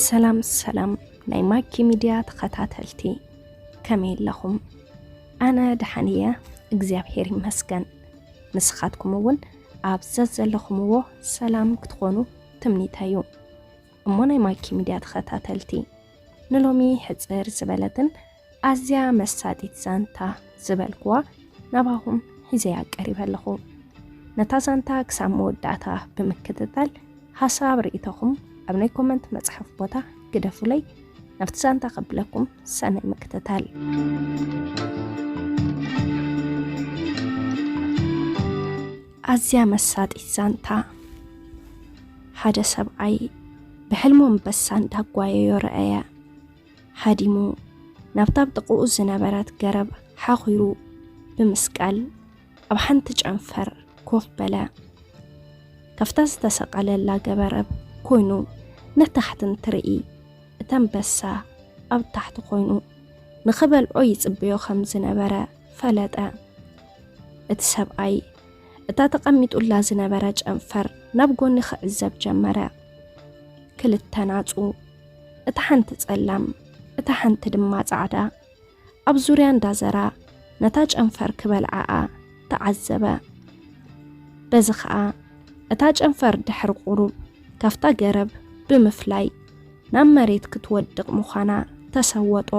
ሰላም ሰላም ናይ ማኪ ሚድያ ተኸታተልቲ፣ ከመይ ኣለኹም? ኣነ ደሓን እየ፣ እግዚኣብሔር ይመስገን። ንስኻትኩም እውን ኣብ ዘዘለኹምዎ ሰላም ክትኾኑ ትምኒተይ እዩ። እሞ ናይ ማኪ ሚድያ ተኸታተልቲ፣ ንሎሚ ሕጽር ዝበለትን ኣዝያ መሳጢት ዛንታ ዝበልኩዋ ናባኹም ሒዘያ ቀሪበ ኣለኹ። ነታ ዛንታ ክሳብ መወዳእታ ብምክትታል፣ ሓሳብ ርእይቶኹም ኣብ ናይ ኮመንት መጽሓፍ ቦታ ግደፉለይ። ናብቲ ዛንታ ከብለኩም ሰናይ ምክትታል። ኣዝያ መሳጢት ዛንታ። ሓደ ሰብኣይ ብሕልሙ ኣንበሳ እንዳጓየዮ ረኣየ። ሃዲሙ ናብታ ኣብ ጥቕኡ ዝነበረት ገረብ ሓኺሩ ብምስቃል ኣብ ሓንቲ ጨንፈር ኮፍ በለ። ካብታ ዝተሰቐለላ ገበረብ ኮይኑ ንታሕቲ እንትርኢ፣ እቲ ኣንበሳ ኣብ ታሕቲ ኮይኑ ንኽበልዖ ይጽበዮ ከም ዝነበረ ፈለጠ። እቲ ሰብኣይ እታ ተቐሚጡላ ዝነበረ ጨንፈር ናብ ጎኒ ክዕዘብ ጀመረ። ክልተ ናጹ፣ እታ ሓንቲ ጸላም፣ እታ ሓንቲ ድማ ጻዕዳ፣ ኣብ ዙርያ እንዳዘራ ነታ ጨንፈር ክበልዓኣ ተዓዘበ። በዚ ኸኣ እታ ጨንፈር ድሕሪ ቁሩብ ካብታ ገረብ ብምፍላይ ናብ መሬት ክትወድቕ ምዃና ተሰወጦ።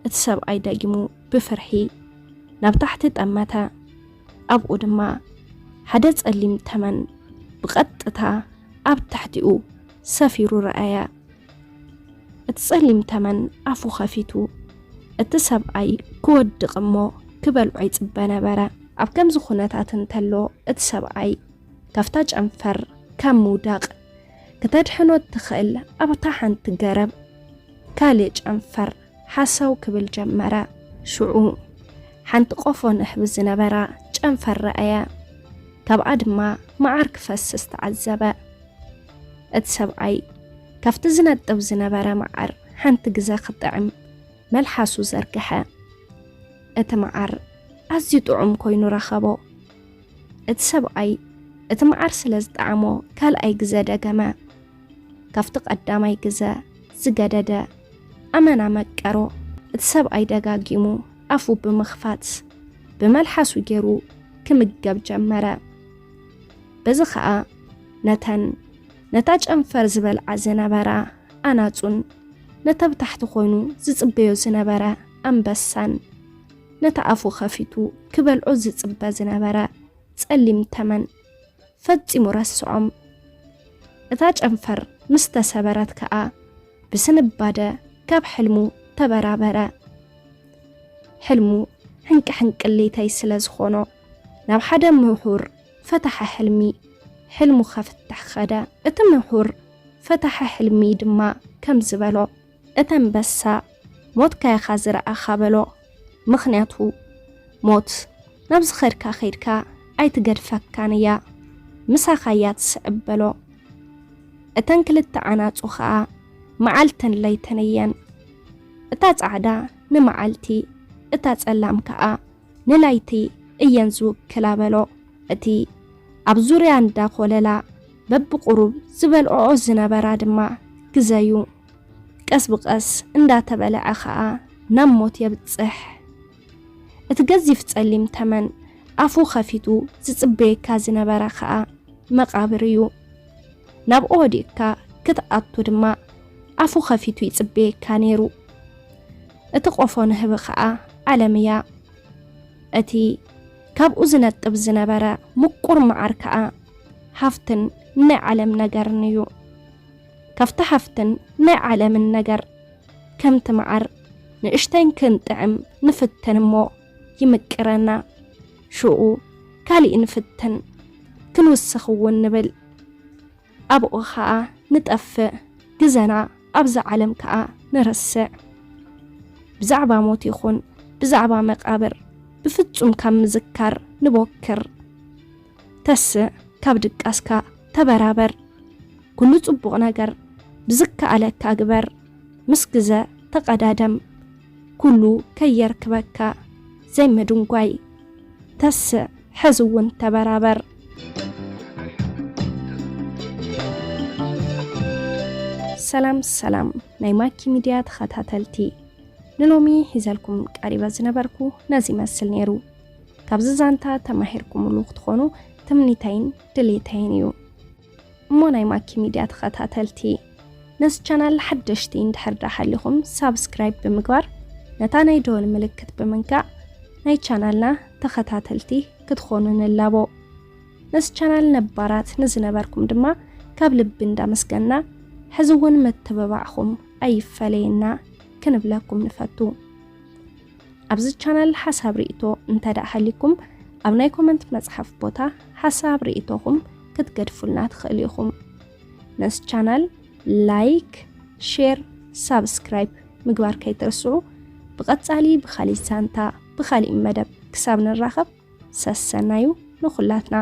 እቲ ሰብኣይ ደጊሙ ብፍርሒ ናብ ታሕቲ ጠመተ። ኣብኡ ድማ ሓደ ጸሊም ተመን ብቐጥታ ኣብ ትሕቲኡ ሰፊሩ ረኣየ። እቲ ጸሊም ተመን ኣፉ ኸፊቱ፣ እቲ ሰብኣይ ክወድቕ እሞ ክበልዖ ይጽበ ነበረ። ኣብ ከምዚ ኩነታት እንተሎ፣ እቲ ሰብኣይ ካብታ ጨንፈር ካብ ምውዳቕ ክተድሕኖ እትኽእል ኣብታ ሓንቲ ገረብ ካልእ ጨንፈር ሓሰው ክብል ጀመረ። ሽዑ ሓንቲ ቆፎ ንሕቢ ዝነበራ ጨንፈር ረኣየ። ካብኣ ድማ መዓር ክፈስስ ተዓዘበ። እቲ ሰብኣይ ካብቲ ዝነጥብ ዝነበረ መዓር ሓንቲ ግዘ ክጥዕም መልሓሱ ዘርግሐ። እቲ መዓር ኣዝዩ ጥዑም ኮይኑ ረኸቦ። እቲ ሰብኣይ እቲ መዓር ስለ ዝጠዓሞ ካልኣይ ግዘ ደገመ። ካብቲ ቀዳማይ ግዘ ዝገደደ ኣመና መቀሮ። እቲ ሰብኣይ ደጋጊሙ ኣፉ ብምኽፋት ብመልሓሱ ገይሩ ክምገብ ጀመረ። በዚ ኸኣ ነተን ነታ ጨንፈር ዝበልዓ ዝነበራ ኣናጹን ነታ ብታሕቲ ኮይኑ ዝጽበዮ ዝነበረ ኣንበሳን ነታ ኣፉ ኸፊቱ ክበልዖ ዝጽበ ዝነበረ ጸሊም ተመን ፈጺሙ ረስዖም። እታ ጨንፈር ምስ ተሰበረት ከኣ ብስንባደ ካብ ሕልሙ ተበራበረ። ሕልሙ ሕንቅሕንቅሊተይ ስለ ዝኾኖ ናብ ሓደ ምሁር ፈታሒ ሕልሚ ሕልሙ ከፍትሕ ኸደ። እቲ ምሁር ፈታሒ ሕልሚ ድማ ከምዚ በሎ፣ እቲ ኣንበሳ ሞትካ ኢኻ ዝረኣኻ በሎ። ምኽንያቱ ሞት ናብ ዝኸድካ ኸይድካ ኣይትገድፈካን እያ፣ ምሳኻ እያ ትስዕብ በሎ። እተን ክልተ ዓናጹ ኸኣ መዓልትን ለይትን እየን። እታ ጻዕዳ ንመዓልቲ፣ እታ ጸላም ከኣ ንላይቲ እየን ዝውክላ በሎ። እቲ ኣብ ዙርያ እንዳ ኮለላ በብቁሩብ ዝበልዕኦ ዝነበራ ድማ ግዘዩ። ቀስ ብቐስ እንዳተበልዐ ኸኣ ናብ ሞት የብጽሕ። እቲ ገዚፍ ጸሊም ተመን ኣፉ ኸፊቱ ዝጽበየካ ዝነበረ ኸኣ መቓብር እዩ። ናብኡ ወዲቕካ ክትኣቱ ድማ ኣፉ ኸፊቱ ይጽበየካ ነይሩ። እቲ ቆፎ ንህቢ ኸኣ ዓለም እያ። እቲ ካብኡ ዝነጥብ ዝነበረ ምቁር መዓር ከኣ ሃፍትን ናይ ዓለም ነገርን እዩ። ካብቲ ሃፍትን ናይ ዓለምን ነገር ከምቲ መዓር ንእሽተይን ክንጥዕም ንፍትን እሞ ይምቅረና። ሽኡ ካሊእ ንፍትን፣ ክንውስኽ እውን ንብል። ኣብኡ ኸኣ ንጠፍእ፣ ግዘና ኣብዛ ዓለም ከኣ ንረስዕ። ብዛዕባ ሞት ይኹን ብዛዕባ መቃብር ብፍጹም ካብ ምዝካር ንቦክር። ተስእ፣ ካብ ድቃስካ ተበራበር። ኩሉ ጽቡቕ ነገር ብዝከኣለካ ግበር። ምስ ግዘ ተቐዳደም። ኩሉ ከየርክበካ ዘይምድንጓይ። ተስእ፣ ሕዚ እውን ተበራበር። ሰላም ሰላም ናይ ማኪ ሚድያ ተኸታተልቲ፣ ንሎሚ ሒዘልኩም ቀሪበ ዝነበርኩ ነዚ ይመስል ነይሩ። ካብዚ ዛንታ ተማሂርኩምሉ ክትኾኑ ትምኒተይን ድሌተይን እዩ። እሞ ናይ ማኪ ሚድያ ተኸታተልቲ፣ ነዚ ቻናል ሓደሽቲ እንድሕር ደኣ ሃሊኹም ሳብስክራይብ ብምግባር ነታ ናይ ደወል ምልክት ብምንካእ ናይ ቻናልና ተኸታተልቲ ክትኾኑ ንላቦ። ነዚ ቻናል ነባራት ንዝነበርኩም ድማ ካብ ልቢ እንዳመስገና፣ ሕዚ እውን ምትብባዕኹም ኣይፈለየና ክንብለኩም ንፈቱ። ኣብዚ ቻናል ሓሳብ ርእይቶ እንተ ደኣ ሃሊኩም፣ ኣብ ናይ ኮመንት መጽሓፍ ቦታ ሓሳብ ርእይቶኹም ክትገድፉልና ትኽእሉ ኢኹም። ነዚ ቻናል ላይክ፣ ሼር፣ ሳብስክራይብ ምግባር ከይትርስዑ። ብቐጻሊ ብኻሊእ ዛንታ፣ ብኻሊእ መደብ ክሳብ ንራኸብ ሰሰናዩ ንኹላትና።